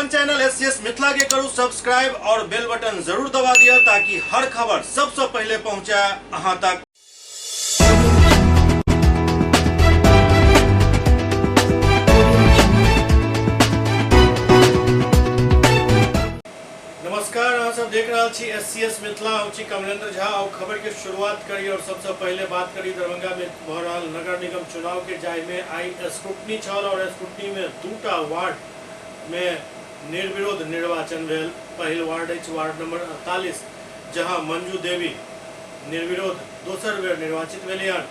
अपन channel S C S Mithila के करू सब्सक्राइब और बेल बटन जरूर दबा दिया ताकि हर खबर सबसे पहले पहुंचे अहां तक। नमस्कार, अहाँ सब देख रहल छी एस सी एस मिथिला, हम छी कमलेंद्र झा और खबर के शुरुआत करी और सबसे पहले बात करी दरभंगा में भऽ रहल नगर निगम चुनाव के, जाहि में आई स्क्रूटनी छल और स्क्रूटनी में दूटा वार्ड में निर्विरोध निर्वाचन भेल। पहिल वार्ड अछि वार्ड नंबर 48, जहां मंजू देवी निर्विरोध दोसर बेर निर्वाचित भेली हन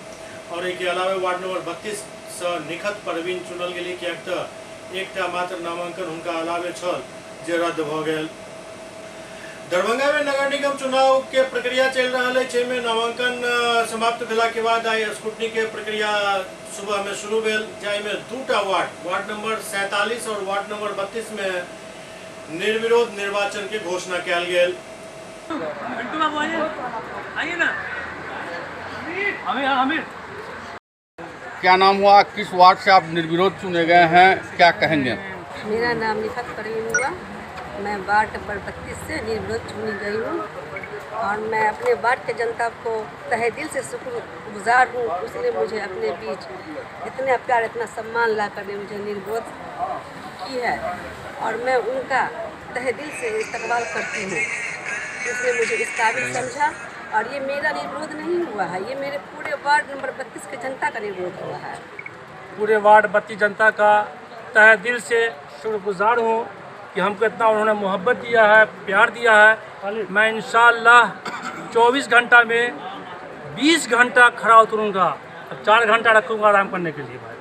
और एहि के अलावे वार्ड नंबर 32 से निखत परवीन चुनल गेली, किएक तऽ एकटा मात्र नामांकन हुनका अलावे छल जे रद्द भऽ गेल। दरभंगा में नगर निगम चुनाव के प्रक्रिया चलि रहल अछि, एहिमे नामांकन समाप्त भेला के बाद आई स्क्रूटनी के प्रक्रिया सुबह में शुरू भेल, जाहिमे दूटा वार्ड, वार्ड नंबर 47 और वार्ड नंबर 32 में निर्विरोध निर्वाचन के घोषणा कयल गेल। पिंटू बाबू आइए, आइए ना। आमिर, आमिर। क्या नाम हुआ, किस वार्ड से आप निर्विरोध चुने गए हैं, क्या कहेंगे? मेरा नाम निखत परवीन हुआ, मैं वार्ड नंबर 32 से निर्विरोध चुनी गई हूँ और मैं अपने वार्ड के जनता को तहे दिल से शुक्रगुजार हूँ। उसने मुझे अपने बीच इतना प्यार, इतना सम्मान ला कर मुझे निर्विरोध की है और मैं उनका तहे दिल से इस्तकबाल करती हूँ। उसने मुझे इस काबिल समझा और ये मेरा निर्विरोध नहीं हुआ है, ये मेरे पूरे वार्ड नंबर 32 के जनता का निर्विरोध हुआ है। पूरे वार्ड 32 जनता का तहे दिल से शुक्रगुजार हूँ कि हमको इतना उन्होंने मोहब्बत दिया है, प्यार दिया है। मैं इंशाअल्लाह 24 घंटा में 20 घंटा खड़ा उतरूँगा और 4 घंटा रखूँगा आराम करने के लिए। भाई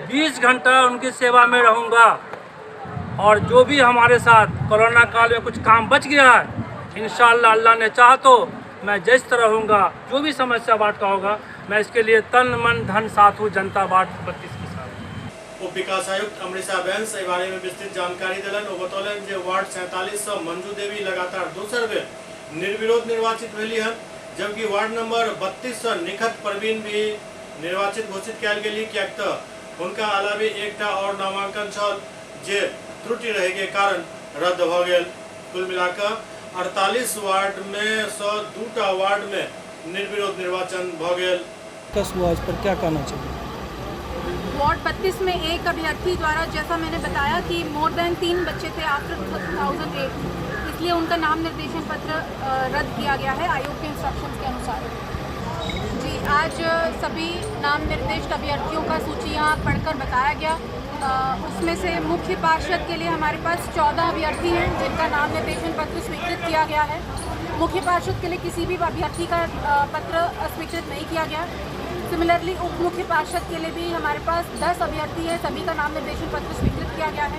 20 घंटा उनकी सेवा में रहूँगा और जो भी हमारे साथ कोरोना काल में कुछ काम बच गया है, इंशाअल्लाह अल्लाह ने चाहा तो मैं जिस तरह रहूँगा, जो भी समस्या वार्ड का होगा मैं इसके लिए तन मन धन साथ हूँ जनता वार्ड 32 के साथ। उप विकास आयुक्त अमृता बैंस एहि बारे में विस्तृत जानकारी देलनि। ओ बतौलनि जे वार्ड 47 से मंजू देवी लगातार दोसर बेर निर्विरोध निर्वाचित भेली हन, जबकि वार्ड नंबर 32 से निखत परवीन भी निर्वाचित घोषित कयल गेली, किएक तऽ हुनका अलावे एकटा और नामांकन छल जे त्रुटि रहै के कारण रद्द भऽ गेल। कुल मिलाकऽ 48 वार्ड में सँ दूटा वार्ड में निर्विरोध निर्वाचन भऽ गेल। कस हुआ, इस पर क्या कहना चाहिए? वार्ड 32 में एक अभ्यर्थी द्वारा, जैसा मैंने बताया कि मोर देन 3 बच्चे थे आफ्टर 2008, इसलिए उनका नाम निर्देशन पत्र रद्द किया गया है आयोग के इंस्ट्रक्शंस के अनुसार। जी, आज सभी नाम निर्दिष्ट अभ्यर्थियों का सूची यहाँ पढ़कर बताया गया। उसमें से मुख्य पार्षद के लिए हमारे पास 14 अभ्यर्थी हैं जिनका नाम निर्देशन पत्र स्वीकृत किया गया है। मुख्य पार्षद के लिए किसी भी अभ्यर्थी का पत्र अस्वीकृत नहीं किया गया। सिमिलरली उप मुख्य पार्षद के लिए भी हमारे पास 10 अभ्यर्थी हैं, सभी का नाम निर्देशन पत्र स्वीकृत किया गया है।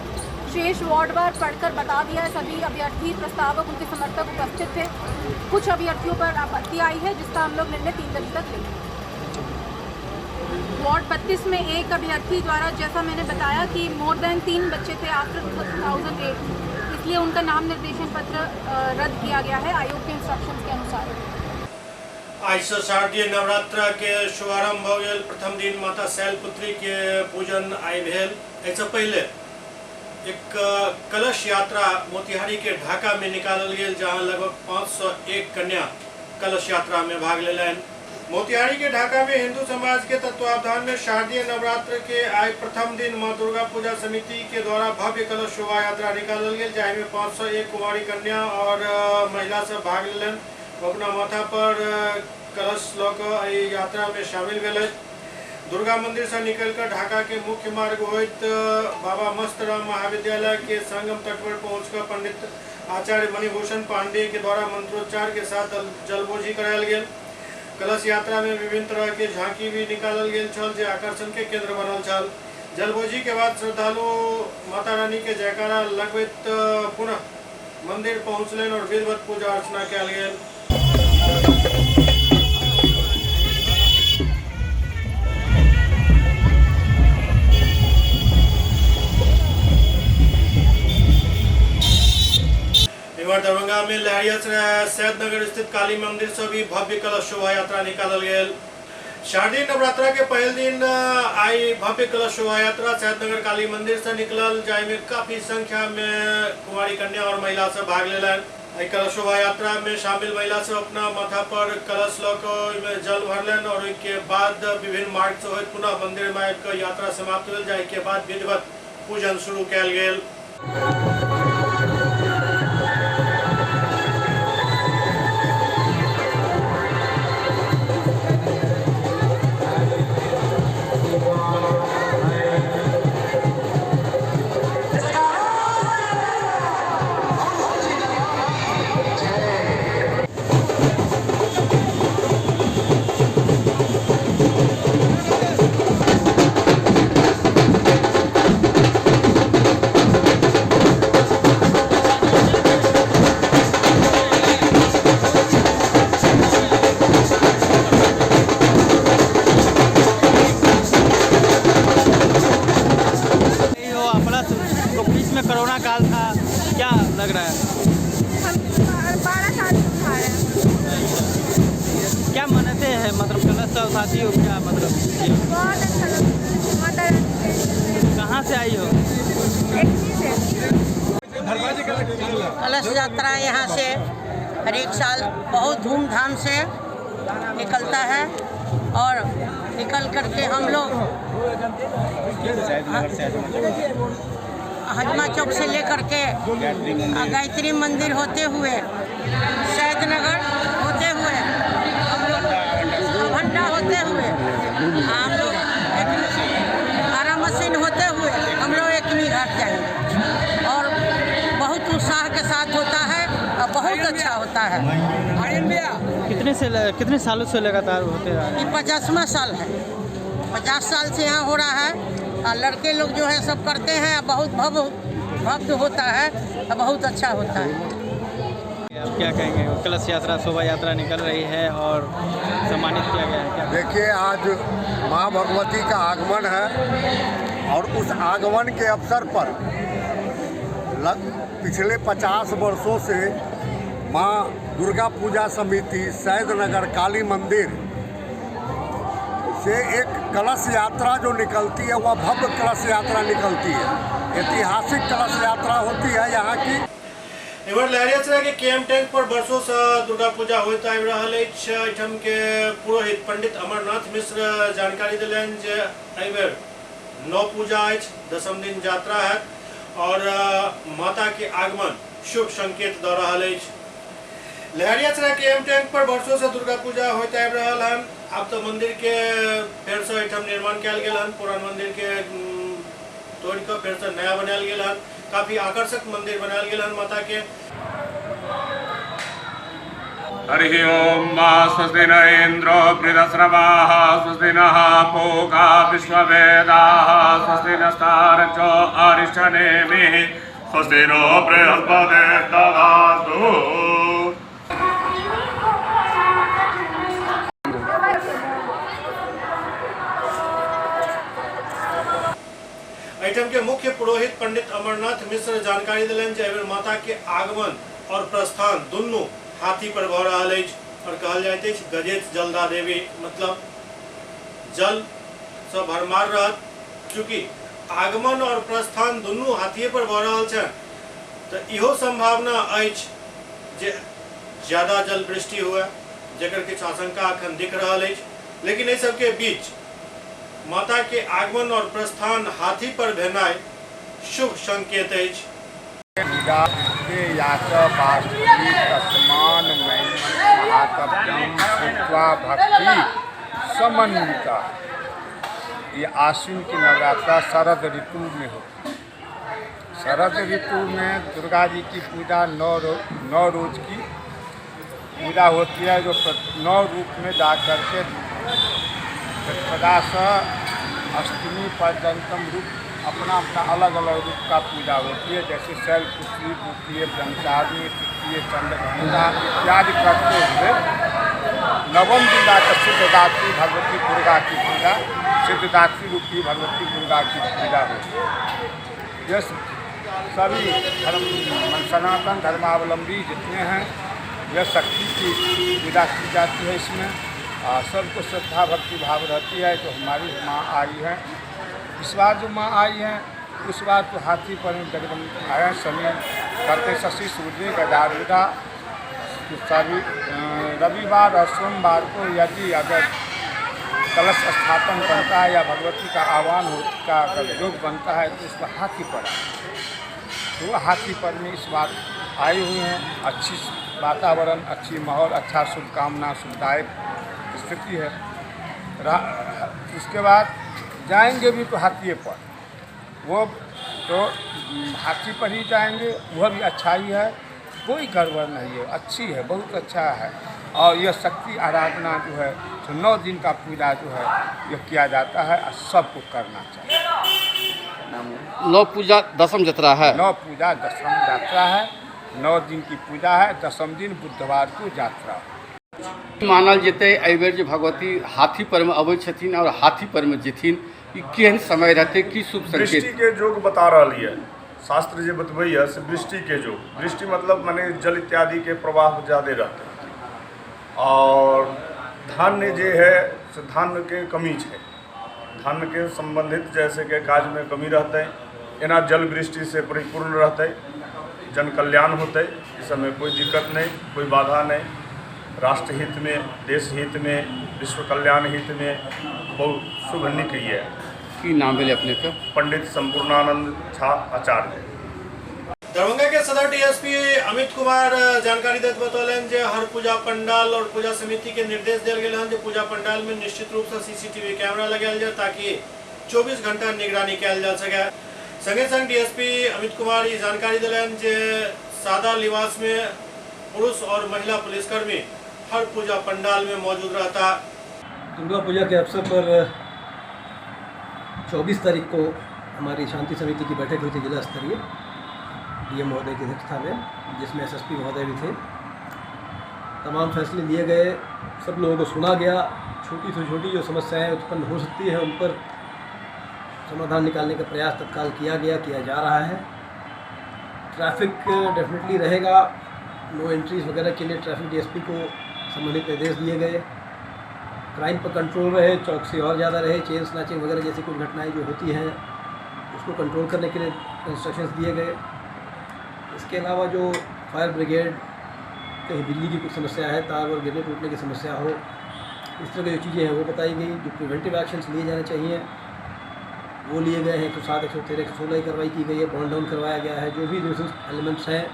शेष वार्डवार पढ़कर बता दिया है, सभी अभ्यर्थी, प्रस्तावक, उनके समर्थक उपस्थित थे। कुछ अभ्यर्थियों पर आपत्ति आई है जिसका हम लोग निर्णय 3 बजे तक लेंगे। वार्ड 32 में एक अभ्यर्थी द्वारा, जैसा मैंने बताया कि मोर देन 3 बच्चे थे आफ्टर 2008, इसलिए उनका नाम निर्देशन पत्र रद्द किया गया है आयोग के इंस्ट्रक्शंस के अनुसार। आइ से शारदीय नवरात्र के शुभारंभ भऽ गेल। प्रथम दिन माता शैलपुत्री के पूजन आइ भेल। एहिसँ पहिले एक कलश यात्रा मोतिहारी के ढाका में निकालल गेल, जहां लगभग 501 कन्या कलश यात्रा में भाग लेलनि। मोतिहारी के ढाका में हिंदू समाज के तत्वावधान में शारदीय नवरात्र के आइ प्रथम दिन मां दुर्गा पूजा समिति के द्वारा भव्य कलश शोभा यात्रा निकालल गेल, जाहि में 501 कुमारी कन्या और महिला सब भाग लेलनि। अपना माथा पर कलश लऽ कऽ एहि यात्रा में शामिल भेलथि। दुर्गा मंदिर से निकल कर ढाका के मुख्य मार्ग होइत बाबा मस्तराम महाविद्यालय के संगम तट पर पहुंचकर पंडित आचार्य मणिभूषण पांडे के द्वारा मंत्रोच्चार के साथ जलबोझी करायल गेल। कलश यात्रा में विभिन्न तरह के झांकी भी निकालल गेल छल, जे आकर्षण के केंद्र बनल छल। जलबोझी के बाद श्रद्धालु माता रानी के जयकारा लगबैत पुनः मंदिर पहुंचलनि और विधिवत पूजा अर्चना कयल गेल। इम्हर दरभंगा में लहरियासराय सैदनगर स्थित काली मंदिर से भी भव्य कलश शोभा यात्रा निकालल गेल। शारदीय नवरात्रा के पहिल दिन आई भव्य कलश शोभा यात्रा सैदनगर काली मंदिर से निकलल, जाहिमे काफी संख्या में कुमारी कन्या और महिला सब भाग लेलनि। एहि कलश शोभा यात्रा में शामिल महिला सब अपना माथा पर कलश लऽ कऽ ओहिमे जल भरलनि और ओहिके बाद विभिन्न मार्ग से होइत पुनः मंदिर में आबि कऽ यात्रा समाप्त भेल, जाहिके बाद विधिवत पूजन शुरू कयल गेल। कोरोना काल था, क्या लग रहा है? हम 12 साल से उठा रहे हैं। क्या मनाते हैं, मतलब कलश उठाती हो क्या, मतलब बहुत अच्छा लगता है माता रानी के। कहाँ से आई हो? एकनी से। कलश यात्रा यहाँ से हर एक साल बहुत धूमधाम से निकलता है और निकल करके हम लोग हजमा चौक से लेकर के गायत्री मंदिर होते हुए सैदनगर होते हुए हम लोग भंडा होते हुए हम लोग आरा मशीन होते हुए हम लोग एकनी घाट जाएंगे और बहुत उत्साह के साथ होता है और बहुत अच्छा होता है। कितने सालों से लगातार होते रहा है? ये 50वां साल है, 50 साल से यहाँ हो रहा है और लड़के लोग जो है सब करते हैं। बहुत भव्य होता है और बहुत अच्छा होता है। आप क्या कहेंगे, कलश यात्रा शोभा यात्रा निकल रही है और सम्मानित किया गया है, क्या? देखिए, आज माँ भगवती का आगमन है और उस आगमन के अवसर पर पिछले 50 वर्षों से माँ दुर्गा पूजा समिति सैदनगर काली मंदिर से एक कलश यात्रा जो निकलती है वह भव्य कलश यात्रा निकलती है, ऐतिहासिक कलश यात्रा होती है यहाँ की। इमहर लहरियासराय के केएम टैंक पर वर्षों से दुर्गा पूजा होइत आबि रहल अछि। एहिठाम के पुरोहित पंडित अमरनाथ मिश्र जानकारी देलनि जे एहि बेर 9 पूजा अछि, 10म दिन यात्रा हैत और माता के आगमन शुभ संकेत दऽ रहल अछि। लहरियासराय के एम टैंक पर वर्षों से दुर्गा पूजा होइत आबि रहल हन। आब तो मंदिर के फेर से एहिठाम निर्माण कयल गेल हन, पुरान मंदिर के तोड़ कऽ फेर से नया बनायल गेल हन। काफी आकर्षक मंदिर बनायल गेल हन माता के। हरि ओम स्वस्ति न इंद्रो बृहस्रवाः स्वस्ति नः पूषा विश्ववेदाः स्वस्ति नस्तार्क्ष्यो अरिष्टनेमिः स्वस्ति नो बृहस्पतिर्दधातु। एहिठाम के मुख्य पुरोहित पंडित अमरनाथ मिश्र जानकारी देलनि जे एहि बेर माता के आगमन और प्रस्थान दुनू हाथी पर भऽ रहल अछि और कहल जाइत अछि गजेत जलदा देवी, मतलब जल से भरमार रहत। चूँकि आगमन और प्रस्थान दुनू हाथिए पर भऽ रहल छनि तऽ इहो संभावना अछि जे ज्यादा जल वृष्टि हुए, जकर किछु आशंका अखन दिख रहल अछि। लेकिन एहि सबके बीच माता के आगमन और प्रस्थान हाथी पर भेनाइ शुभ संकेत अछि। भक्ति समन्विता ये आश्विन की नवरात्रा शरद ऋतु में होती है। शरद ऋतु में दुर्गा जी की पूजा 9 रोज की पूजा होती है, जो 9 रूप में जा करके प्रतिपदा से अष्टमी पर्यंतम रूप अपना अपना अलग अलग रूप का पूजा होती है। जैसे शैलपुत्री, द्वितीय ब्रह्मचारिणी, तृतीय चंद्रघंटा इत्यादि करते हुए नवम दिन जाकर सिद्धदात्री भगवती दुर्गा की पूजा, सिद्धदात्री रूपी भगवती दुर्गा की पूजा होती है। यह सभी धर्म सनातन धर्मावलंबी जितने हैं यह शक्ति की पूजा की जाती है इसमें। आ सबको श्रद्धा भक्ति भाव रहती है तो हमारी माँ आई है। इस बार जो माँ आई हैं उस बार तो हाथी पर जगदम्बा आए, शनि करते शशि सूर्य गजारूढ़ा। सभी रविवार और सोमवार को यदि अगर कलश स्थापन बनता है या भगवती का आह्वान हो का अगर योग बनता है तो उसको हाथी पर आए, तो हाथी पर में इस बार आई हुई हैं। अच्छी वातावरण, अच्छी माहौल, अच्छा शुभकामना, शुभदायक स्थिति है। उसके बाद जाएंगे भी तो हाथी पर, वो तो हाथी पर ही जाएंगे, वह भी अच्छा ही है, कोई गड़बड़ नहीं है, अच्छी है, बहुत अच्छा है। और यह शक्ति आराधना जो है तो 9 दिन का पूजा जो है यह किया जाता है और सबको करना चाहिए। 9 पूजा दसम यात्रा है, 9 पूजा दसम यात्रा है, 9 दिन की पूजा है, दसम दिन बुधवार को यात्रा। मानल जेतै एहि बेर जे भगवती हाथी पर में अबै छथिन और हाथी पर में जेथिन, ई केहन समय रहतै, की शुभ संकेत? वृष्टि के योग बता रहल है शास्त्र जे बतबैया से वृष्टि के योग, वृष्टि मतलब माने जल इत्यादि के प्रवाह ज़्यादा रहते और धान्य जे है से धान्य के कमी है, धान्य के संबंधित जैसे के काज में कमी रहते, एना जल वृष्टि से परिपूर्ण रहते, जन कल्याण होते, इस समय कोई दिक्कत नहीं, कोई बाधा नहीं, राष्ट्रहित में, देश हित में, विश्व कल्याण हित में बहुत शुभ निक है। की नाम भेल अपने के? पंडित संपूर्णानंद झा आचार्य। दरभंगा के सदर डीएसपी अमित कुमार जानकारी दैत बतौलनि जे हर पूजा पंडाल और पूजा समिति के निर्देश देल गेल हन जे पूजा पंडाल में निश्चित रूप से सीसीटीवी कैमरा लगायल जाए ताकि 24 घंटा निगरानी कयल जा सके। संगे संग डीएसपी अमित कुमार ई जानकारी दिलनि जे सादा लिबास में पुरुष और महिला पुलिसकर्मी हर पूजा पंडाल में मौजूद रहता। दुर्गा पूजा के अवसर पर 24 तारीख को हमारी शांति समिति की बैठक हुई थी जिला स्तरीय डीएम महोदय की अध्यक्षता में, जिसमें एसएसपी महोदय भी थे। तमाम फैसले लिए गए, सब लोगों को सुना गया, छोटी से छोटी जो समस्याएं उत्पन्न हो सकती है उन पर समाधान निकालने का प्रयास तत्काल किया गया, किया जा रहा है। ट्रैफिक डेफिनेटली रहेगा, नो एंट्रीज वगैरह के लिए ट्रैफिक डीएसपी को संबंधित निर्देश दिए गए। क्राइम पर कंट्रोल रहे, चौकसी और ज़्यादा रहे, चेन स्नैचिंग वगैरह जैसी कुछ घटनाएं जो होती हैं उसको कंट्रोल करने के लिए इंस्ट्रक्शंस दिए गए। इसके अलावा जो फायर ब्रिगेड, कहीं बिजली की कुछ समस्या है, तार और गिरने टूटने की समस्या हो, इस तरह की जो चीज़ें हैं वो बताई गई। जो प्रिवेंटिव एक्शंस लिए जाने चाहिए वो लिए गए हैं। 107, 113, 116 की कार्रवाई की गई है, बॉन्ड डाउन करवाया गया है। जो भी न्यूसेंस एलिमेंट्स हैं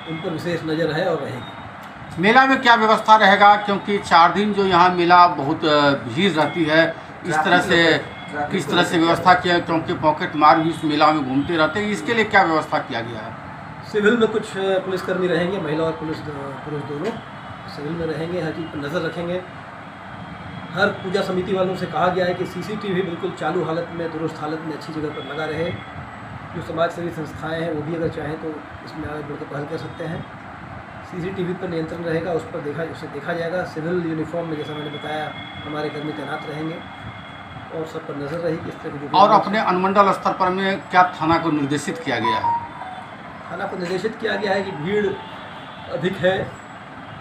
उन पर विशेष नज़र है और रहेगी। मेला में क्या व्यवस्था रहेगा, क्योंकि 4 दिन जो यहाँ मेला बहुत भीड़ रहती है, इस तरह से किस तरह से व्यवस्था किया, क्योंकि पॉकेट मार भी इस मेला में घूमते रहते हैं, इसके लिए क्या व्यवस्था किया गया है? सिविल में कुछ पुलिसकर्मी रहेंगे, महिला और पुरुष दोनों सिविल में रहेंगे, हर चीज़ पर नज़र रखेंगे। हर पूजा समिति वालों से कहा गया है कि सीसीटीवी बिल्कुल चालू हालत में, दुरुस्त हालत में, अच्छी जगह पर लगा रहे। जो समाज सेवी संस्थाएँ हैं वो भी अगर चाहें तो इसमें आगे बढ़कर पहल कर सकते हैं। सीसीटीवी पर नियंत्रण रहेगा, उस पर देखा उसे देखा जाएगा। सिविल यूनिफॉर्म में जैसा मैंने बताया हमारे कर्मी तैनात रहेंगे और सब पर नज़र रहेगी। इस तरह की और अपने अनुमंडल स्तर पर में क्या थाना को निर्देशित किया गया है? थाना को निर्देशित किया गया है कि भीड़ अधिक है,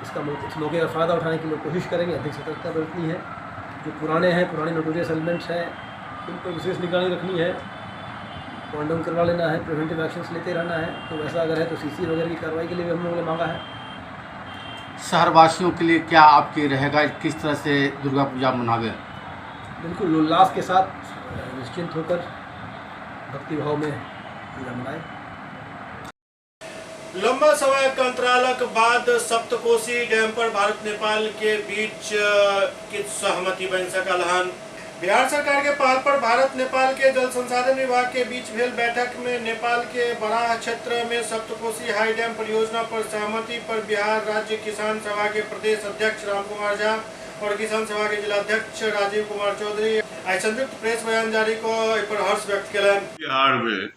इसका इस मौके का फ़ायदा उठाने के लिए कोशिश करेंगे, अधिक सतर्कता बरतनी है। जो पुराने हैं, पुराने नोटोरियस एलिमेंट्स हैं, उन पर विशेष निगरानी रखनी है, कॉन्डम करवा लेना है, प्रिवेंटिव एक्शंस लेते रहना है। तो वैसा अगर है तो सीसी वगैरह की कार्रवाई के लिए भी हम लोगों ने मांगा है। शहरवासियों के लिए क्या आपके रहेगा, किस तरह से दुर्गा पूजा मनावे? बिल्कुल उल्लास के साथ, निश्चिंत होकर भक्तिभाव में पूजा मनाएं। लंबा समय के अंतरालक बाद सप्तकोसी डैम पर भारत नेपाल के बीच की सहमति बन सकल हन। बिहार सरकार के पहल पर भारत नेपाल के जल संसाधन विभाग के बीच भेल बैठक में नेपाल के बराह क्षेत्र में सप्तकोसी हाई डैम परियोजना पर सहमति पर बिहार राज्य किसान सभा के प्रदेश अध्यक्ष राम कुमार झा और किसान सभा के जिलाध्यक्ष राजीव कुमार चौधरी आई संयुक्त प्रेस बयान जारी को पर हर्ष व्यक्त कयलनि। बिहार में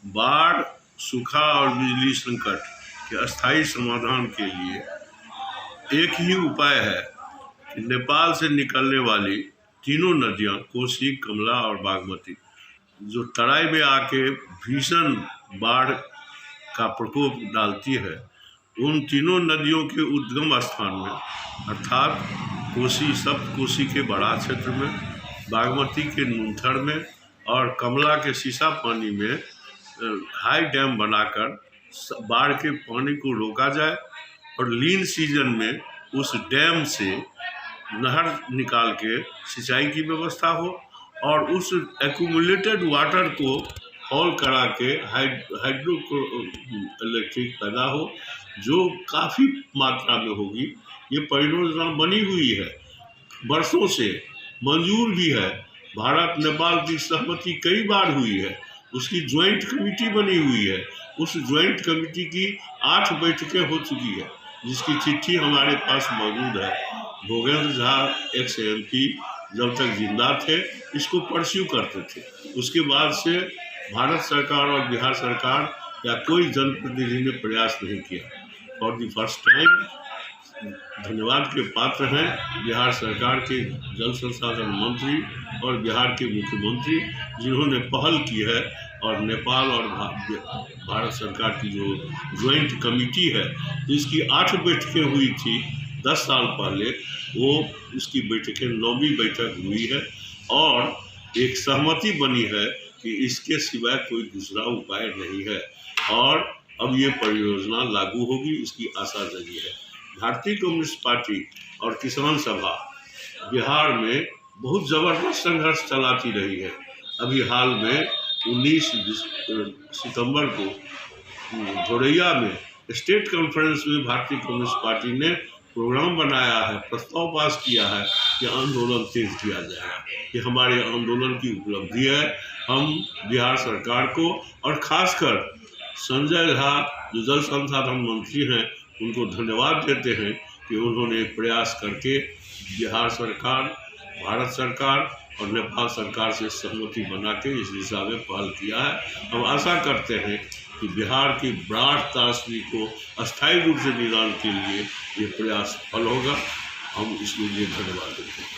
बाढ़, सूखा और बिजली संकट के अस्थायी समाधान के लिए एक ही उपाय है कि नेपाल से निकलने वाली तीनों नदियां कोसी, कमला और बागमती, जो तराई में आके भीषण बाढ़ का प्रकोप डालती है, उन तीनों नदियों के उद्गम स्थान में अर्थात कोसी सप्त कोसी के बड़ा क्षेत्र में, बागमती के नूनथर में और कमला के शीशा पानी में हाई डैम बनाकर बाढ़ के पानी को रोका जाए और लीन सीजन में उस डैम से नहर निकाल के सिंचाई की व्यवस्था हो और उस एक्यूमुलेटेड वाटर को हॉल करा के हाइड्रो इलेक्ट्रिक पैदा हो, जो काफ़ी मात्रा में होगी। ये परियोजना बनी हुई है, वर्षों से मंजूर भी है, भारत नेपाल की सहमति कई बार हुई है, उसकी ज्वाइंट कमेटी बनी हुई है, उस ज्वाइंट कमेटी की 8 बैठकें हो चुकी है, जिसकी चिट्ठी हमारे पास मौजूद है। भोगेंद्र झा एक्स एमपी जब तक जिंदा थे इसको परस्यू करते थे, उसके बाद से भारत सरकार और बिहार सरकार या कोई जनप्रतिनिधि ने प्रयास नहीं किया। फॉर the first time धन्यवाद के पात्र हैं बिहार सरकार के जल संसाधन मंत्री और बिहार के मुख्यमंत्री, जिन्होंने पहल की है और नेपाल और भारत सरकार की जो ज्वाइंट कमेटी है, जिसकी 8 बैठकें हुई थी 10 साल पहले, वो इसकी बैठकें 9वीं बैठक हुई है और एक सहमति बनी है कि इसके सिवाय कोई दूसरा उपाय नहीं है और अब ये परियोजना लागू होगी, इसकी आशा जगी है। भारतीय कम्युनिस्ट पार्टी और किसान सभा बिहार में बहुत ज़बरदस्त संघर्ष चलाती रही है। अभी हाल में 19 सितंबर को धोरैया में स्टेट कॉन्फ्रेंस में भारतीय कम्युनिस्ट पार्टी ने प्रोग्राम बनाया है, प्रस्ताव पास किया है कि आंदोलन तेज किया जाएगा। ये हमारे आंदोलन की उपलब्धि है। हम बिहार सरकार को और ख़ासकर संजय झा जो जल संसाधन मंत्री हैं उनको धन्यवाद देते हैं कि उन्होंने प्रयास करके बिहार सरकार, भारत सरकार और नेपाल सरकार से सहमति बना के इस दिशा में पहल किया है। हम आशा करते हैं कि बिहार की बाढ़ त्रासदी को अस्थायी रूप से निदान के लिए ये प्रयास फल होगा। हम इसके लिए धन्यवाद देते हैं।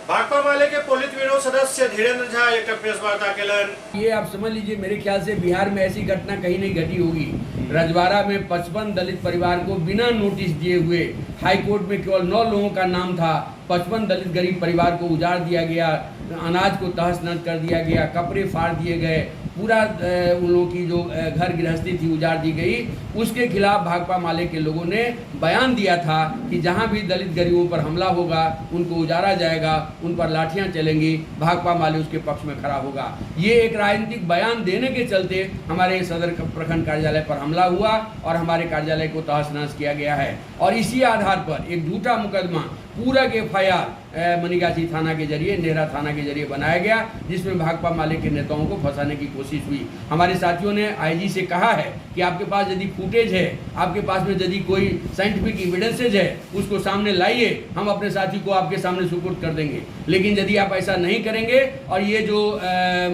भाकपा माले के पोलित ब्यूरो सदस्य धीरेन्द्र झा एक प्रेस वार्ता केलनि। ये आप समझ लीजिए, मेरे ख्याल से बिहार में ऐसी घटना कहीं नहीं घटी होगी। रजवाड़ा में 55 दलित परिवार को बिना नोटिस दिए हुए हाईकोर्ट में केवल 9 लोगों का नाम था, 55 दलित गरीब परिवार को उजाड़ दिया गया, अनाज को तहस नहस कर दिया गया, कपड़े फाड़ दिए गए, पूरा उन लोगों की जो घर गृहस्थी थी उजाड़ दी गई। उसके खिलाफ भाकपा माले के लोगों ने बयान दिया था कि जहां भी दलित गरीबों पर हमला होगा उनको उजाड़ा जाएगा, उन पर लाठियां चलेंगी, भाकपा माले उसके पक्ष में खड़ा होगा। ये एक राजनीतिक बयान देने के चलते हमारे सदर प्रखंड कार्यालय पर हमला हुआ और हमारे कार्यालय को तहस नहस किया गया है। और इसी आधार पर एक झूठा मुकदमा पूरक FIR Manigachhi थाना के जरिए, नेहरा थाना के जरिए बनाया गया, जिसमें भाकपा माले के नेताओं को फंसाने की कोशिश हुई। हमारे साथियों ने IG से कहा है कि आपके पास यदि फुटेज है, आपके पास में यदि कोई साइंटिफिक एविडेंसेज है, उसको सामने लाइए, हम अपने साथी को आपके सामने सुपुर्द कर देंगे। लेकिन यदि आप ऐसा नहीं करेंगे और ये जो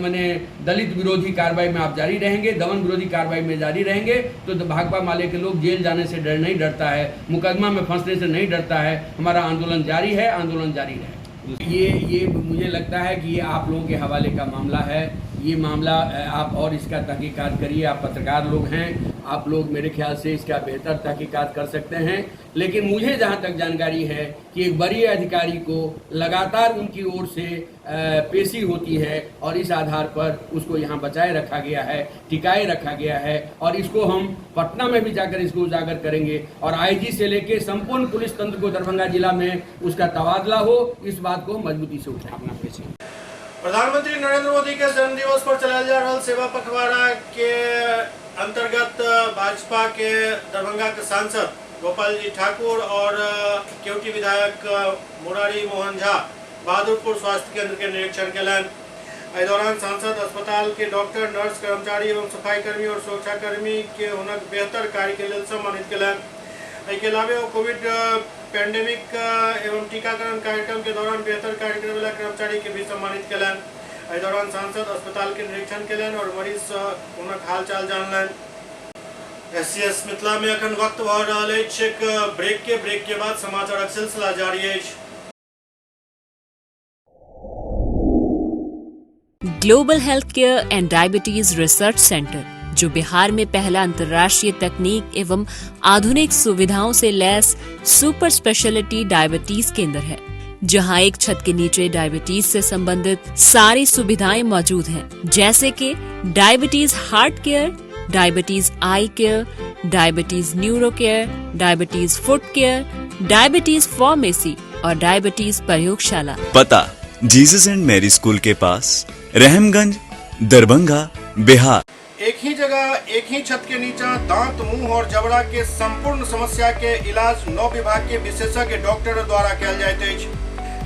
माने दलित विरोधी कार्रवाई में आप जारी रहेंगे, दमन विरोधी कार्रवाई में जारी रहेंगे, तो भाकपा माले के लोग जेल जाने से डर नहीं डरता है, मुकदमा में फंसने से नहीं डरता है। हमारा आंदोलन जारी है, आंदोलन जारी है। ये मुझे लगता है कि ये आप लोगों के हवाले का मामला है। ये मामला आप और इसका तहकीकात करिए, आप पत्रकार लोग हैं, आप लोग मेरे ख्याल से इसका बेहतर तहकीकात कर सकते हैं। लेकिन मुझे जहाँ तक जानकारी है कि एक वरीय अधिकारी को लगातार उनकी ओर से पेशी होती है और इस आधार पर उसको यहाँ बचाए रखा गया है, टिकाए रखा गया है। और इसको हम पटना में भी जाकर इसको उजागर करेंगे और IG से लेके संपूर्ण पुलिस तंत्र को दरभंगा जिला में उसका तबादला हो, इस बात को मजबूती से उठाना पेशी। प्रधानमंत्री नरेंद्र मोदी के जन्मदिवस पर चलायल जा रहा सेवा पखवाड़ा के अंतर्गत भाजपा के दरभंगा के सांसद गोपाल जी ठाकुर और केवटी विधायक मुरारी मोहन झा बहादुरपुर स्वास्थ्य केंद्र के निरीक्षण केलनि। एहि दौरान सांसद अस्पताल के डॉक्टर, नर्स, कर्मचारी एवं सफाईकर्मी और सुरक्षाकर्मी के हुनक बेहतर कार्य के लेल सम्मानित केलनि। एहि के अलावे ओ कोविड पेंडेमिक एवं टीकाकरण कार्यक्रम के दौरान बेहतर कार्य करे वाला कर्मचारी के भी सम्मानित केलनि। एहि दौरान सांसद अस्पताल के निरीक्षण केलनि और मरीज से हुनक हालचाल जानलनि। SCS Mithila में अखन वक्त भऽ रहल अछि एक ब्रेक के बाद समाचारक सिलसिला जारी अछि। Global health care and diabetes research centre, जो बिहार में पहला अंतर्राष्ट्रीय तकनीक एवं आधुनिक सुविधाओं से लैस सुपर स्पेशलिटी डायबिटीज केंद्र है, जहां एक छत के नीचे डायबिटीज से संबंधित सारी सुविधाएं मौजूद हैं, जैसे कि diabetes heart care, diabetes eye care, diabetes neuro care, diabetes foot care, diabetes pharmacy और डायबिटीज प्रयोगशाला। पता जीसस एंड मैरी स्कूल के पास, रहमगंज, दरभंगा, बिहार। एक ही जगह एक ही छत के नीचा दांत, मुंह और जबड़ा के संपूर्ण समस्या के इलाज 9 विभाग के विशेषज्ञ डॉक्टर द्वारा कयल जाइत अछि।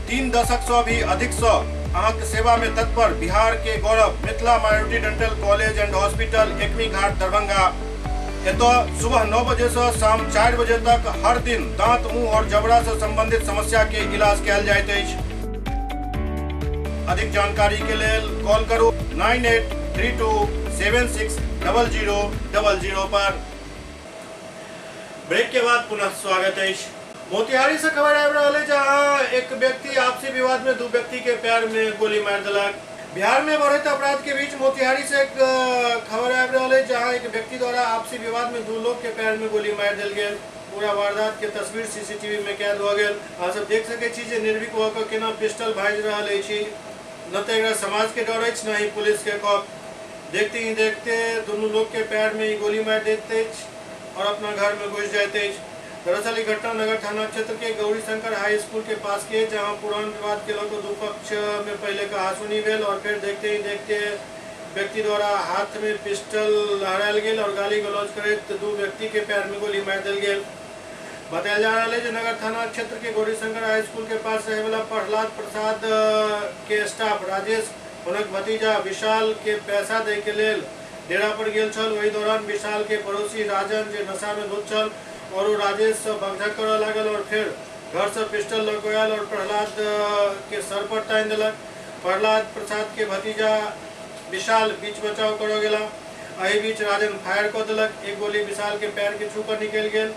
3 दशक से भी अधिक से अहाँके सेवा में तत्पर बिहार के गौरव Mithila minority dental college and hospital, Ekmi Ghat, Darbhanga. एतऽ सुबह 9 बजे से शाम 4 बजे तक हर दिन दांत, मुंह और जबड़ा से संबंधित समस्या के इलाज कयल जाइत अछि। अधिक जानकारी के लेल कॉल करू 9832760000 पर। ब्रेक के बाद पुनः स्वागत है। मोतिहारी से खबर आबि रहल है, जहां एक व्यक्ति आपसी विवाद में 2 व्यक्ति के पैर में गोली मार देलक। बिहार में बढ़ते अपराध के बीच मोतिहारी से एक खबर आबि रहल है, जहां एक व्यक्ति द्वारा आपसी विवाद में 2 लोग के पैर में गोली मार देल गेल। पूरा वारदात के तस्वीर सीसीटीवी में कैद हो गेल। अहाँ सब देख सकै छी जे निर्भीक भऽ कऽ केना पिस्टल भाजि रहल अछि। न तऽ एकरा समाज के डर अछि, न ही पुलिस के खौफ। देखते ही देखते दुनू लोग के पैर में गोली मारि दैत अछि और अपना घर में घुसि जाइत अछि। दरअसल ई घटना नगर थाना क्षेत्र के गौरी शंकर हाई स्कूल के पास के, जहां पुरान विवाद के लऽ कऽ दू पक्ष में पहले कहासुनी भेल और फिर देखते ही देखते व्यक्ति द्वारा हाथ में पिस्टल लहरायल गेल और गाली गलौज करैत 2 व्यक्ति के पैर में गोली मारि देल गेल। बतायल जा रहल है जे नगर थाना क्षेत्र के गौरीशंकर हाई स्कूल के पास रहे वाला प्रहलाद प्रसाद के स्टाफ राजेश हुनक भतीजा विशाल के पैसा दै के लेल डेरा पर गेल छल। ओहि दौरान विशाल के पड़ोसी राजन जे नशा में धुत छल और वो राजेश से बकझक करऽ लागल और फिर घर से पिस्टल लऽ कऽ आयल और प्रहलाद के सर पर तानि देलक। प्रहलाद प्रसाद के भतीजा विशाल बीच बचाव करऽ गेला। एहि बीच राजन फायर कऽ देलक। एक गोली विशाल के पैर के छू कऽ निकलि गेल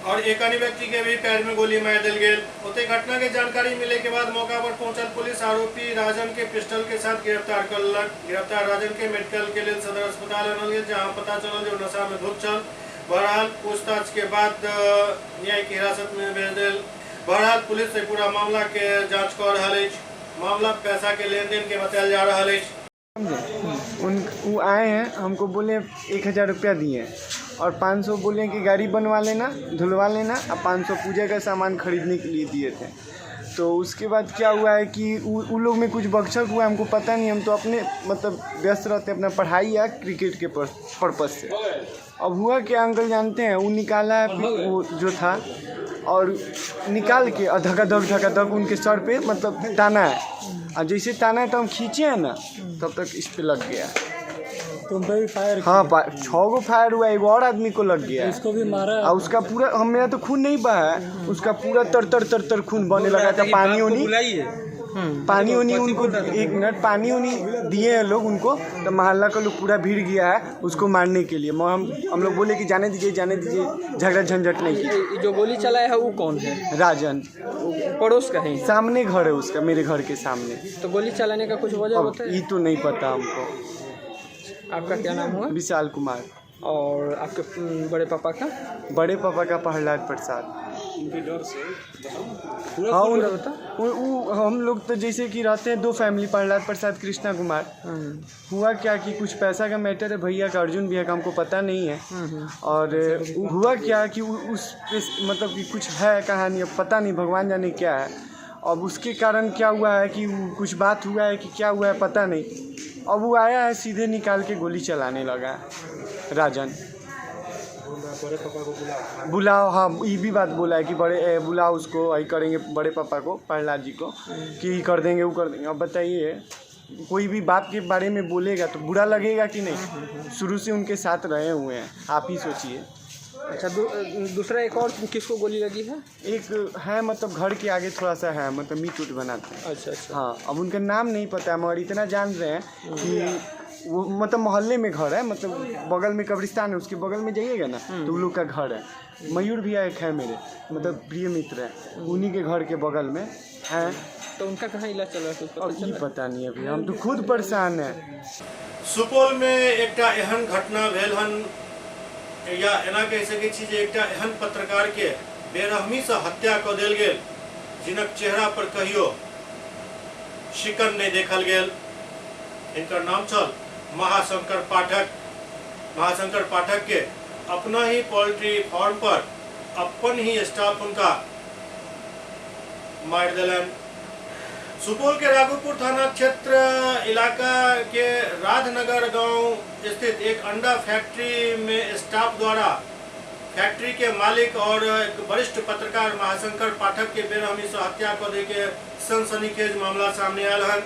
और एक अन्य व्यक्ति के भी पैर में गोली मारि देल गेल। ओतहि घटना के जानकारी मिले के बाद मौका पर पहुंचल पुलिस आरोपी राजन के पिस्टल के साथ गिरफ्तार कर लेलक। गिरफ्तार राजन के मेडिकल के लेल सदर अस्पताल आनल गेल, जहां पता चलल जे ओ नशा में धुत छल। बहरहाल पूछताछ के बाद न्यायिक हिरासत में भेज देल। बहरहाल पुलिस एहि पूरा मामला के जांच कऽ रहल अछि। मामला पैसा के लेन देन के बतायल जा रहल अछि। समझे उन वो आए हैं, हमको बोले 1000 रुपया दिए और 500 बोले कि गाड़ी बनवा लेना, धुलवा लेना, और 500 पूजा का सामान खरीदने के लिए दिए थे। तो उसके बाद क्या हुआ है कि वो लोग में कुछ बकझक हुआ, हमको पता नहीं। हम तो अपने मतलब व्यस्त रहते हैं अपना पढ़ाई या क्रिकेट के पर्पज़ से। अब हुआ क्या अंकल जानते हैं, वो निकाला है वो जो था और निकाल के और धकाधक धकाधक उनके सर पे मतलब ताना है, और जैसे ताना है तो हम खींचे हैं ना, तब तक इस पे लग गया। तुम पे भी फायर? हाँ, 6 गो फायर हुआ, एक और आदमी को लग गया। इसको भी मारा? और उसका पूरा, हम मेरा तो खून नहीं बहा है, उसका पूरा तर तर तर तर खून बहने लगा था। पानी उनी उनको, एक मिनट, पानी उनी दिए हैं लोग उनको, तो मोहल्ला का लोग पूरा भीड़ गया है उसको मारने के लिए। हम लोग बोले कि जाने दीजिए, जाने दीजिए, झगड़ा झंझट नहीं कीजिए। जो गोली चलाया है वो कौन है? राजन, पड़ोस का है, सामने घर है उसका, मेरे घर के सामने। तो गोली चलाने का कुछ वजह होता है? ये तो नहीं पता हमको। आपका क्या नाम हुआ? विशाल कुमार। और आपके बड़े पापा का? बड़े पापा का प्रहलाद प्रसाद। उनके डर से? हाँ, उन हम लोग तो जैसे कि रहते हैं 2 फैमिली, प्रहलाद प्रसाद, कृष्णा कुमार। हुआ क्या कि कुछ पैसा का मैटर है भैया का, अर्जुन भैया का, हमको पता नहीं है। और हुआ क्या कि उस मतलब कि कुछ है कहानी, अब पता नहीं भगवान जाने क्या है। अब उसके कारण क्या हुआ है कि कुछ बात हुआ है कि क्या हुआ है पता नहीं। अब वो आया है सीधे निकाल के गोली चलाने लगा राजन। बड़े पापा को बुलाओ, बुलाओ, हाँ ये भी बात बोला है कि बड़े बुलाओ उसको, यही करेंगे बड़े पापा को, प्रहलाद जी को, कि कर देंगे वो कर देंगे। अब बताइए, कोई भी बाप के बारे में बोलेगा तो बुरा लगेगा कि नहीं? शुरू से उनके साथ रहे हुए हैं, आप ही सोचिए। अच्छा, दूसरा एक और किसको गोली लगी है? एक है मतलब घर के आगे थोड़ा सा है, मतलब मीट उट बनाते हैं। अच्छा अच्छा। हाँ, अब उनका नाम नहीं पता है, मगर इतना जान रहे हैं कि वो मतलब मोहल्ले में घर है, मतलब बगल में कब्रिस्तान है, उसके बगल में जाइएगा ना तो वो लोग का घर है। मयूर भैया एक है मेरे, मतलब प्रिय मित्र है, उन्हीं के घर के बगल में है। तो उनका कहाँ इलाज चल रहा है कुछ पता अब चल ये रहा है? पता नहीं, अभी हम तो खुद परेशान हैं। सुपौल में एकटा एहन घटना भेल हन, या एना कहि सकै छी जे एकटा एहन पत्रकार के बेरहमी से हत्या कऽ देल गेल जिनक चेहरा पर कहियो शिकन नहि देखल गेल। हिनकर नाम छल महाशंकर पाठक। महाशंकर पाठक के अपना ही पोल्ट्री फार्म पर अपन ही स्टाफ हुनका मारि देलनि। सुपौल के राघोपुर थाना क्षेत्र इलाका के राधनगर गांव स्थित एक अंडा फैक्ट्री में स्टाफ द्वारा फैक्ट्री के मालिक और एक वरिष्ठ पत्रकार महाशंकर पाठक के बेरहमी से हत्या कऽ दै के सनसनीखेज मामला सामने आयल हन।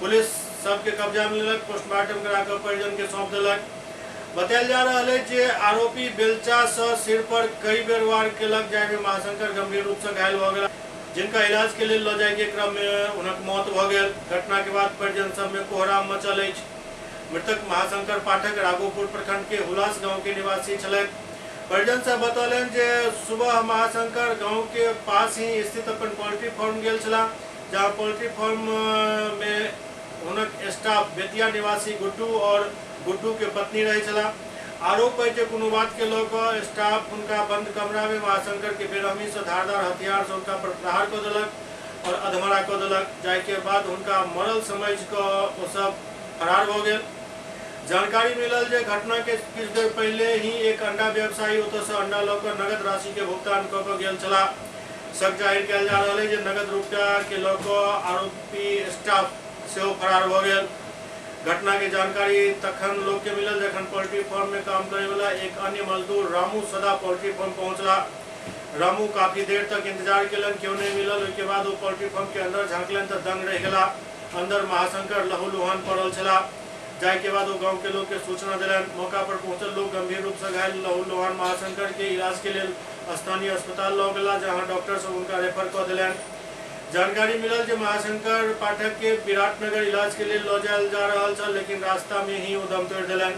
पुलिस सबके कब्जा में लेलक, पोस्टमार्टम करा कऽ परिजन के सौंप देलक। बतायल जा रहल है जे आरोपी बेलचा से सिर पर कई बेर वार केलक, जाहिमे महाशंकर गंभीर रूप से घायल भऽ गेल, जिनका इलाज के लेल लऽ जाय के क्रम में हुनक मौत भऽ गेल। घटना के बाद परिजन सब में कोहराम मचल अछि। मृतक महाशंकर पाठक राघोपुर प्रखंड के हुलास गांव के निवासी छलथि। परिजन सब बतौलनि जे सुबह महाशंकर गांव के पास ही स्थित अपन पोल्ट्री फार्म गेल छलाह, जहां पोल्ट्री फार्म में हुनक स्टाफ बेतिया निवासी गुड्डू और गुड्डू के पत्नी रहै छलाह। आरोप है जे कोनो बात के लऽ कऽ स्टाफ हुनका बंद कमरा में महाशंकर के बेरहमी से धारदार हथियार से हुनका पर प्रहार कऽ देलक और अधमरा कऽ देलक, जाहि के बाद हुनका मरल समझ कऽ ओ सब फरार भऽ गेल। जानकारी मिलल जे घटना के किछु देर पहिले ही एक अंडा व्यवसायी ओतऽ से अंडा लऽ कऽ नगद राशि के भुगतान कऽ कऽ गेल छलाह। शक जाहिर कयल जा रहल है जे नगद रुपया के लऽ कऽ आरोपी स्टाफ सेहो फरार भऽ गेल। घटना के जानकारी तखन लोग के मिलल जखन पोल्ट्री फार्म में काम करे वाला एक अन्य मजदूर रामू सदा पोल्ट्री फार्म पहुंचला। रामू काफी देर तक इंतजार केलन, केओ नहीं मिलल। ओहिके बाद ओ पोल्ट्री फार्म के अंदर झाँकलन तऽ दंग रहि गेला। अंदर महाशंकर लहूलुहान पड़ल छला, जाहि के बाद ओ गांव के लोग के सूचना देलनि। मौका पर पहुंचल लोग गंभीर रूप से घायल लहूलुहान महाशंकर के इलाज के लेल स्थानीय अस्पताल लऽ गेला, जहां डॉक्टर सब हुनका रेफर कऽ देलनि। जानकारी मिलल जे महाशंकर पाठक के विराटनगर इलाज के लिए लऽ जायल जा रहल छल, लेकिन रास्ता में ही ओ दम तोड़ि देलनि।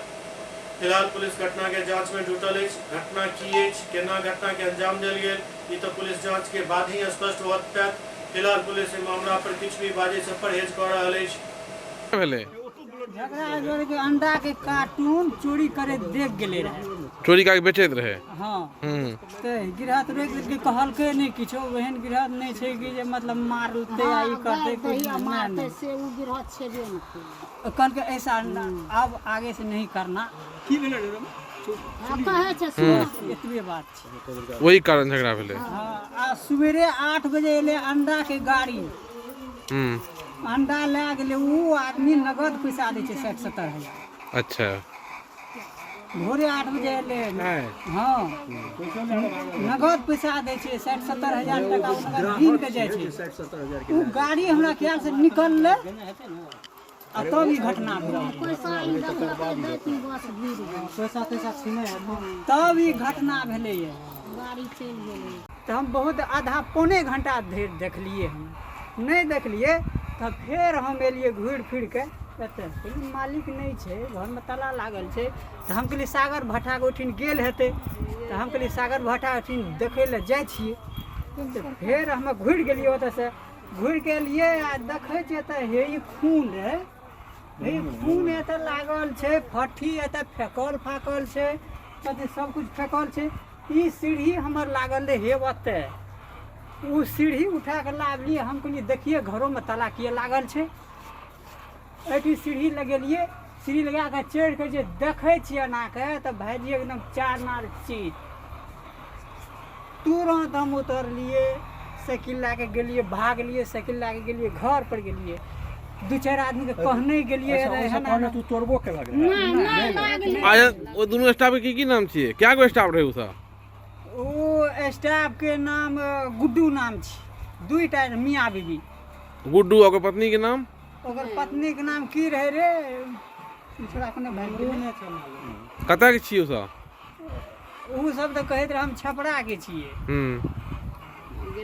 फिलहाल पुलिस घटना के जांच में जुटल अछि। घटना की अछि, केना घटना के अंजाम देल गेल, ई तऽ पुलिस जांच के बाद ही स्पष्ट होत पायत। फिलहाल पुलिस एहि मामला पर किछु भी बाजै से परहेज कऽ रहल अछि। भेलै झगड़ा जोड़ के अंडा के कार्टून चोरी करे देख गेले रहे, चोरी कऽ के बेचैत रहै। हाँ। तऽ गिरहत रोकि देलकै, कहलकै नहि किछो। ओहन गिरहत नहि छै कि जे मतलब मारतै आ ई करतै, कुछ नहि नहि। से उ गिरहत छेबे नहि करै। कहलकै ऐसा अब आगे से नहीं करना। की भेलै हाँ, कहै छै सुन। एतबे बात छै। ओहि कारण झगड़ा भेलै। हाँ, आ सवेरे 8 बजे एलै अंडा के गाड़ी, अंडा लए गेलै। उ आदमी नगद पैसा दै छै 60-70 हजार। अच्छा। भोरे 8 बजे एलै। हाँ, नगद पैसा दै छै 60-70 हजार टका, ओ नगद गिन के जाइ छै। उ गाड़ी हमरा ख्याल से निकललै आ तब ई घटना भेल। पैसा ई देखलकै दैत ई बस गिर गेल। पैसा तैसा छीनै तब ई घटना भेलैए। गाड़ी चलि गेलै। तऽ हम बहुत आधा पौने घंटा धरि देखलियै, हम नहि देखलियै। तऽ फेर हम एलियै घुरि फिर के एतऽ, कहलियै मालिक नहि छै, घरमे ताला लागल छै। तऽ हम कहलियै सागर भट्ठाके ओहिठिन गेल हेतै, तऽ हम कहलियै सागर भट्ठा ओहिठिन देखै लए जाइ छियै। तऽ फेर हम घुरि गेलियै ओतऽसँ, घुरि के एलियै आ देखै छियै तऽ हे ई खून रहै, हे ई खून एतऽ लागल छै, फट्ठी एतऽ फेकल फाकल छै, अथी सबकिछु फेकल छै। ई सीढ़ी हमर लागल रहै हे ओतऽ, ओ सीढ़ी उठा कऽ लाबलियै। हम कहलियै देखियै घरोमे ताला किए लागल छै। एहिठाम सीढ़ी लगेलियै, सीढ़ी लगा कऽ चढ़ि कऽ जे देखै छियै एना कऽ तऽ भायजी एकदम चार नार चीज। तुरन्त हम उतरलियै, साइकिल लए कऽ गेलियै, भागलियै, साइकिल लए कऽ गेलियै, घर पर गेलियै, दू चारि आदमीके कहने गेलियै। तू तोड़बो केलक रहै? आया ओ दुनू स्टाफ के की की नाम छियै? क्या गो स्टाफ रहै ओ सब? ओ स्टाफके नाम गुड्डू नाम छी, दुईटा मियाँ बीबी। गुड्डू, ओकर पत्नी के नाम? ओकर पत्नी के नाम की रहे रे, छोड़ा कोनो भाई गेलै। कतऽ के छियै ओ सब? ओ सब तऽ कहैत रहे हम छपरा के छियै।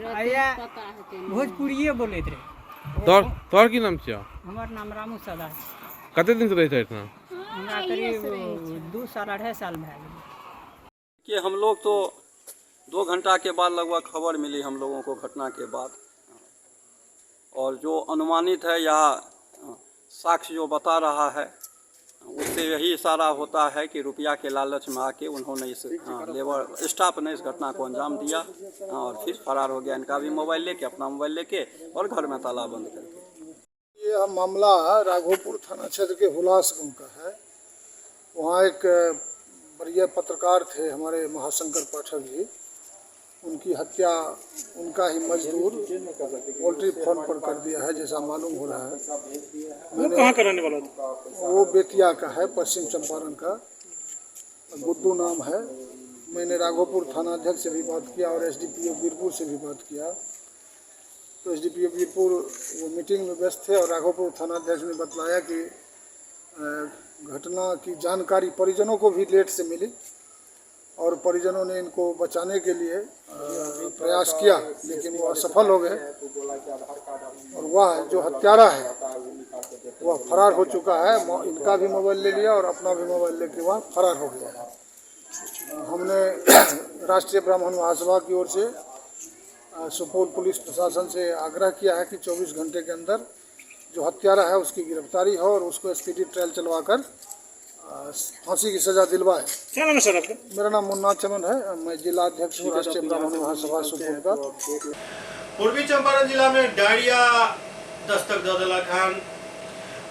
आ या भोजपुरिये बोलैत रहे। तोहर की नाम छियौ? हमर नाम रामू सदा छै। कते दिनसँ रहै छै एहिठाम? हमरा करीब 2 साल 2.5 साल भए गेलै। कि हम लोग तो 2 घंटा के बाद लगभग खबर मिली हम लोगों को घटना के बाद, और जो अनुमानित है या साक्ष्य जो बता रहा है उससे यही इशारा होता है कि रुपया के लालच में आके उन्होंने इस लेबर स्टाफ ने इस घटना को अंजाम दिया और फिर फरार हो गया। इनका भी मोबाइल लेके, अपना मोबाइल लेके और घर में ताला बंद करके। यह मामला राघोपुर थाना क्षेत्र के हुलास गांव का है। वहाँ एक वरीय पत्रकार थे हमारे महाशंकर पाठक जी, उनकी हत्या उनका ही मजदूर पोल्ट्री फार्म पर कर दिया है, जैसा मालूम हो रहा है। वो कहाँ का रहने वाला था? वो बेतिया का है, पश्चिम चंपारण का, गुड्डू नाम है। मैंने राघोपुर थाना अध्यक्ष से भी बात किया और एसडीपीओ वीरपुर से भी बात किया, तो एसडीपीओ वीरपुर वो मीटिंग में व्यस्त थे और राघोपुर थाना अध्यक्ष ने बतलाया कि घटना की जानकारी परिजनों को भी लेट से मिली और परिजनों ने इनको बचाने के लिए प्रयास किया, लेकिन वो असफल हो गए और वह जो हत्यारा है वह फरार हो चुका है। इनका भी मोबाइल ले लिया और अपना भी मोबाइल लेके वह फरार हो गया है। हमने राष्ट्रीय ब्राह्मण महासभा की ओर से सुपौल पुलिस प्रशासन से आग्रह किया है कि 24 घंटे के अंदर जो हत्यारा है उसकी गिरफ्तारी हो और उसको स्पीडी ट्रायल चलवाकर फांसी की सजा दिलवाए। क्या नाम है सर आपका? मेरा नाम मुन्ना चमन है, मैं जिला अध्यक्ष हूँ राष्ट्रीय ब्राह्मण महासभा सुपौल का। पूर्वी चंपारण जिला में डायरिया दस्तक दऽ देलक हन।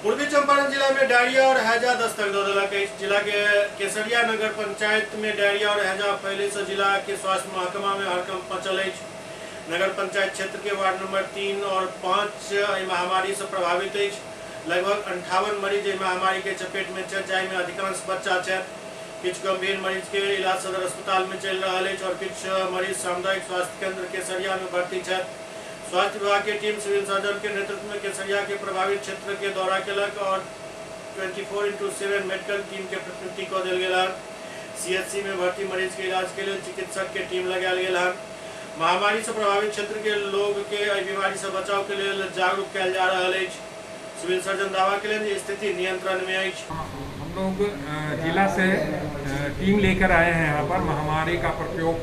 पूर्वी चंपारण जिला में डायरिया और हैजा दस्तक दऽ देलक अछि। जिला के केसरिया नगर पंचायत में डायरिया और हैजा फैले से जिला के स्वास्थ्य महकमा में हड़कंप मचल अछि। नगर पंचायत क्षेत्र के वार्ड नंबर 3 और 5 एहि महामारी से प्रभावित अछि। लगभग 58 मरीज एहि महामारी के चपेट में छथि, जाहिमे अधिकांश बच्चा छथि। किछु गंभीर मरीज के इलाज सदर अस्पताल में चलि रहल अछि और किछु मरीज सामुदायिक स्वास्थ्य केंद्र केसरिया में भर्ती छथि। स्वास्थ्य विभाग के टीम सिविल सर्जन के नेतृत्व में केसरिया के प्रभावित क्षेत्र के दौरा केलक और 24x7 मेडिकल टीम के प्रतिनियुक्ति कऽ देल गेल हन। सीएचसी में भर्ती मरीज के इलाज के लेल चिकित्सक के टीम लगायल गेल हन। महामारी से प्रभावित क्षेत्र के लोग के एहि बीमारी से बचाव के लेल जागरूक कयल जा रहल अछि। सिविल सर्जन दावा केलनि जे स्थिति नियंत्रण में अछि। हम लोग जिला से टीम लेकर आए हैं यहाँ पर महामारी का प्रकोप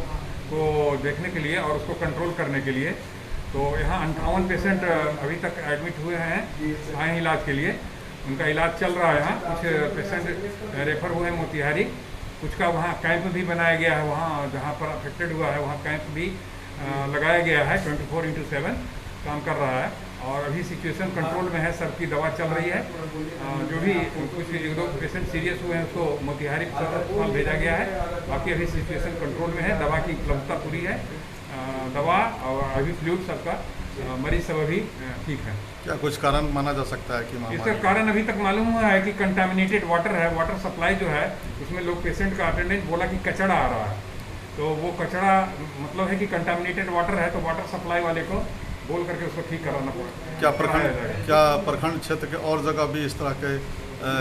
को देखने के लिए और उसको कंट्रोल करने के लिए। तो यहाँ 58 पेशेंट अभी तक एडमिट हुए हैं, आए हैं इलाज के लिए, उनका इलाज चल रहा है। यहाँ कुछ पेशेंट रेफर हुए हैं मोतिहारी, कुछ का वहाँ कैंप भी बनाया गया है, वहाँ जहाँ पर अफेक्टेड हुआ है वहाँ कैंप भी लगाया गया है। 24x7 काम कर रहा है और अभी सिचुएशन कंट्रोल में है, सबकी दवा चल रही है। जो भी कुछ 1-2 पेशेंट सीरियस हुए हैं उसको मोतिहारी सदर अस्पताल भेजा गया है। बाकी अभी सिचुएशन कंट्रोल में है, दवा की उपलब्धता पूरी है, दवा और अभी फ्लूइड सबका, मरीज सब अभी ठीक है। क्या कुछ कारण माना जा सकता है कि इसका कारण अभी तक मालूम हुआ है कि कंटामिनेटेड वाटर है। वाटर सप्लाई जो है उसमें लोग पेशेंट का अटेंडेंट बोला कि कचरा आ रहा है, तो वो कचरा मतलब है कि कंटामिनेटेड वाटर है, तो वाटर सप्लाई वाले को बोल करके उसको ठीक कराना पड़ा। क्या प्रखंड क्षेत्र के और जगह भी इस तरह के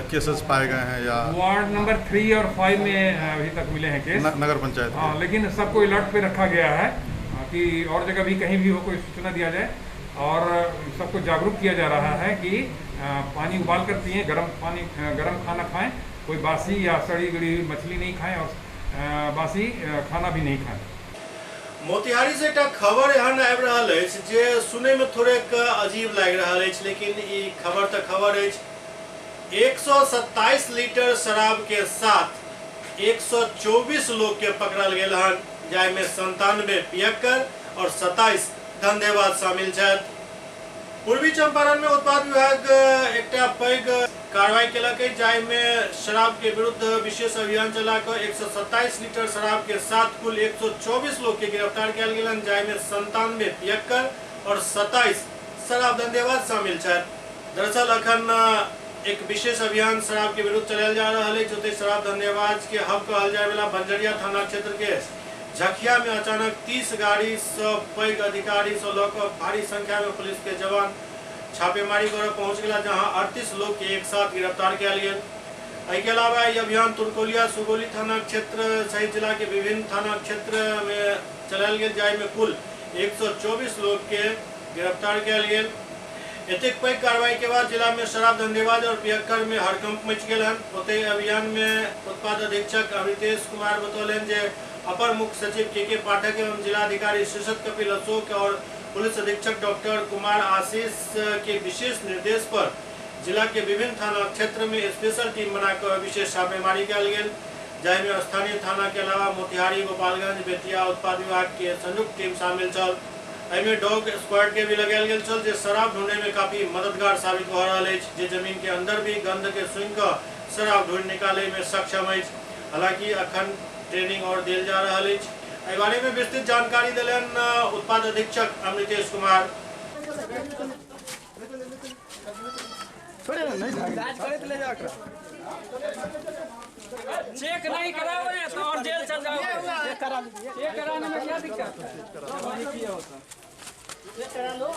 केसेस पाए गए हैं? या वार्ड नंबर 3 और 5 में अभी तक मिले हैं केस नगर पंचायत। हाँ, लेकिन सबको अलर्ट पे रखा गया है कि और जगह भी कहीं भी हो कोई सूचना दिया जाए, और सबको जागरूक किया जा रहा है कि पानी उबाल कर पिएँ, गर्म पानी, गर्म खाना खाएँ, कोई बासी या सड़ी गली मछली नहीं खाएँ और बासी खाना भी नहीं खाएँ। मोतिहारी से एकटा खबर एहन आबि रहल अछि जे सुनय में थोड़ेक अजीब लागि रहल अछि, लेकिन ई खबर तऽ खबर अछि। 127 लीटर शराब के साथ 124 लोग के पकड़ल गेल हन, जाहिमे 97 पियक्कर और 27 धंधेबाज शामिल छथि। पूर्वी चंपारण में उत्पाद विभाग एकटा पैघ कार्रवाई केलक अछि, जाहिमे शराब के विरुद्ध विशेष अभियान चला कऽ 127 लीटर शराब के साथ कुल 124 लोग के गिरफ्तार कयल गेल हन, जाहिमे 97 पियक्कर और 27 शराब धंधेबाज शामिल छथि। दरअसल अखन एक विशेष अभियान शराब के विरुद्ध चलायल जा रहल अछि। ओतहि शराब धंधेबाज के हब कहल जाय वाला बंजरिया थाना क्षेत्र के झखिया में अचानक 30 गाड़ी से पैघ अधिकारी से लऽ कऽ भारी संख्या में पुलिस के जवान छापेमारी करऽ पहुँच गेला, जहां 38 लोग के एक साथ गिरफ्तार कयल गेल। एहिके अलावा ई अभियान तुरकोलिया सुगौली थाना क्षेत्र सहित जिला के विभिन्न थाना क्षेत्र में चलायल गेल, जाहिमे कुल 124 लोग के गिरफ्तार कयल गेल। एतेक पैघ कार्रवाई के बाद जिला में शराब धंधेबाज और पियक्कर में हड़कंप मच गेल हन। ओतहि अभियान में उत्पाद अधीक्षक अमितेश कुमार बतौलनि जे अपर मुख्य सचिव के पाठक एवं जिलाधिकारी शीर्षत कपिल अशोक और पुलिस अधीक्षक डॉक्टर कुमार आशीष के विशेष निर्देश पर जिला के विभिन्न थाना क्षेत्र में स्पेशल टीम बनाकर विशेष छापेमारी कयल गेल, जाहिमे स्थानीय थाना के अलावा मोतिहारी, गोपालगंज, बेतिया उत्पाद विभाग के संयुक्त टीम शामिल छल। एहिमे डॉग स्क्वाड के भी लगायल गेल छल जे शराब ढूंढे में काफी मददगार साबित भऽ रहल अछि, जे जमीन के अंदर भी गंध के सूंघि कऽ शराब ढूंढि निकाले में सक्षम अछि। हालांकि अखन ट्रेनिंग और देल जा रहल अछि। एहि बारे में विस्तृत जानकारी देलनि उत्पाद अधीक्षक अमृतेश कुमार। चेक नहीं कराओगे तो और जेल चल जाओगे। चेक कराने में क्या दिक्कत है? चेक करा लो।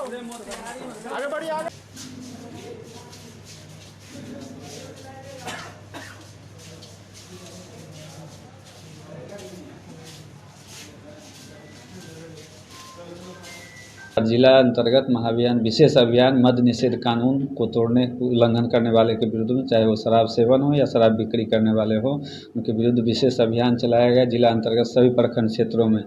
आगे बढ़िए आगे। जिला अंतर्गत महाअभियान विशेष अभियान मद्य निषेध कानून को तोड़ने उल्लंघन करने वाले के विरुद्ध में, चाहे वो शराब सेवन हो या शराब बिक्री करने वाले हो, उनके विरुद्ध विशेष अभियान चलाया गया जिला अंतर्गत सभी प्रखंड क्षेत्रों में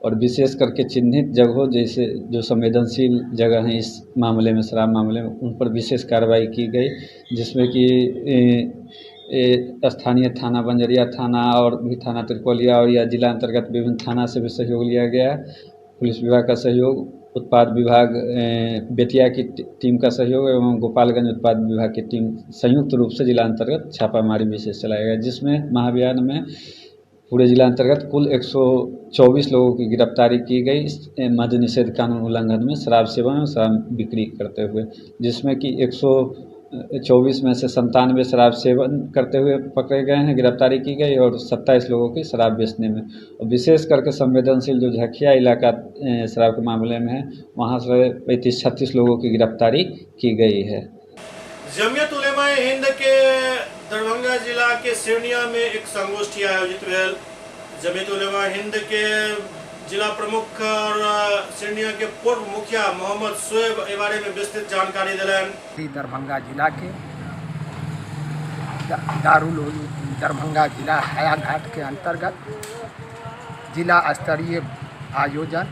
और विशेष करके चिन्हित जगहों जैसे जो संवेदनशील जगह हैं इस मामले में, शराब मामले में, उन पर विशेष कार्रवाई की गई, जिसमें कि स्थानीय थाना बंजरिया थाना और भी थाना त्रिकोलिया और या जिला अंतर्गत विभिन्न थाना से भी सहयोग लिया गया, पुलिस विभाग का सहयोग, उत्पाद विभाग बेतिया की टीम का सहयोग एवं गोपालगंज उत्पाद विभाग की टीम संयुक्त रूप से जिला अंतर्गत छापामारी विशेष चलाया गया, जिसमें महाअभियान में पूरे जिला अंतर्गत कुल 124 लोगों की गिरफ्तारी की गई इस मद्य निषेध कानून उल्लंघन में शराब सेवन और शराब बिक्री करते हुए, जिसमें कि 124 में से 97 शराब सेवन करते हुए पकड़े गए हैं, गिरफ्तारी की गई और 27 लोगों की शराब बेचने में। और विशेष करके संवेदनशील जो झखिया इलाका शराब के मामले में है, वहाँ से 35-36 लोगों की गिरफ्तारी की गई है। जमीयत उलेमा हिंद के दरभंगा जिला के सिरनिया में एक संगोष्ठी आयोजित भेल। जमीयत उलेमा हिंद के जिला प्रमुख और सिरनिया के पूर्व मुखिया मोहम्मद शोएब ए बारे में विस्तृत जानकारी दिलन। दरभंगा जिला के दारुल उलूम दरभंगा जिला हायाघाट के अंतर्गत जिला स्तरीय आयोजन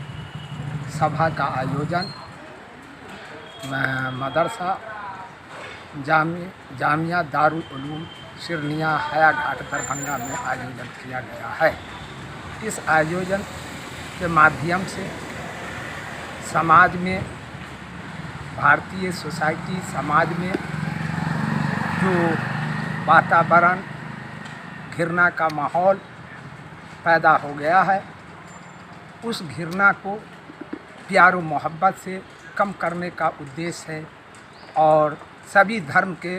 सभा का आयोजन मदरसा जामिया दारुल उलूम सिरनिया हायाघाट दरभंगा में आयोजन किया गया है। इस आयोजन के माध्यम से समाज में भारतीय सोसाइटी समाज में जो वातावरण घृणा का माहौल पैदा हो गया है, उस घृणा को प्यार और मोहब्बत से कम करने का उद्देश्य है और सभी धर्म के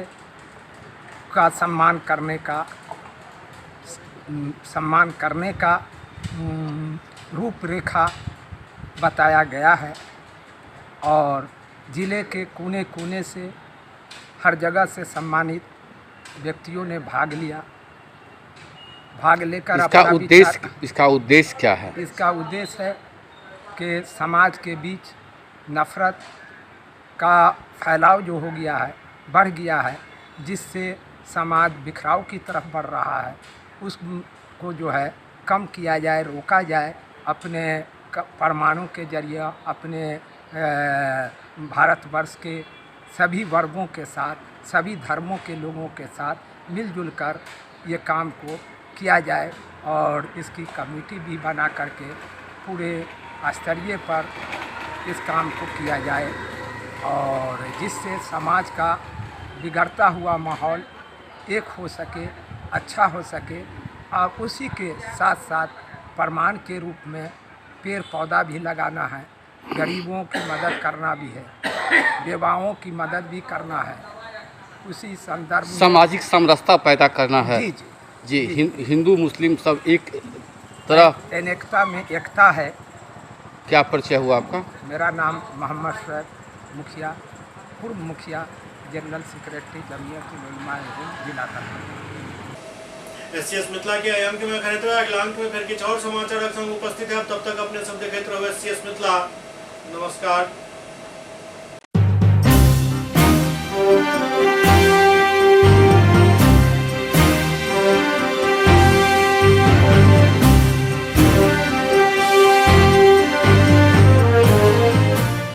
का सम्मान करने का रूपरेखा बताया गया है और ज़िले के कोने कोने से हर जगह से सम्मानित व्यक्तियों ने भाग लिया। भाग लेकर इसका उद्देश्य क्या है? इसका उद्देश्य है कि समाज के बीच नफ़रत का फैलाव जो हो गया है, बढ़ गया है, जिससे समाज बिखराव की तरफ बढ़ रहा है, उसको जो है कम किया जाए, रोका जाए अपने परमाणु के जरिए, अपने भारतवर्ष के सभी वर्गों के साथ, सभी धर्मों के लोगों के साथ मिलजुल कर ये काम को किया जाए और इसकी कमेटी भी बना करके पूरे स्तरीय पर इस काम को किया जाए और जिससे समाज का बिगड़ता हुआ माहौल एक हो सके, अच्छा हो सके और उसी के साथ साथ प्रमाण के रूप में पेड़ पौधा भी लगाना है, गरीबों की मदद करना भी है, बेवाओं की मदद भी करना है, उसी संदर्भ में सामाजिक समरसता पैदा करना है। जी जी, जी हिंदू मुस्लिम सब एक तरह, अनेकता में एकता है। क्या परिचय हुआ आपका? मेरा नाम मोहम्मद शोएब, मुखिया, पूर्व मुखिया, जनरल सेक्रेटरी जमीयत उलेमा हिंद जिला दरभंगा। एससीएस मिथिला के अंक में खरीद रहा, अगला अंक में फिर कुछ और समाचार संग उपस्थित है। तब तक अपने सब देखते रहो एससीएस मिथिला। नमस्कार।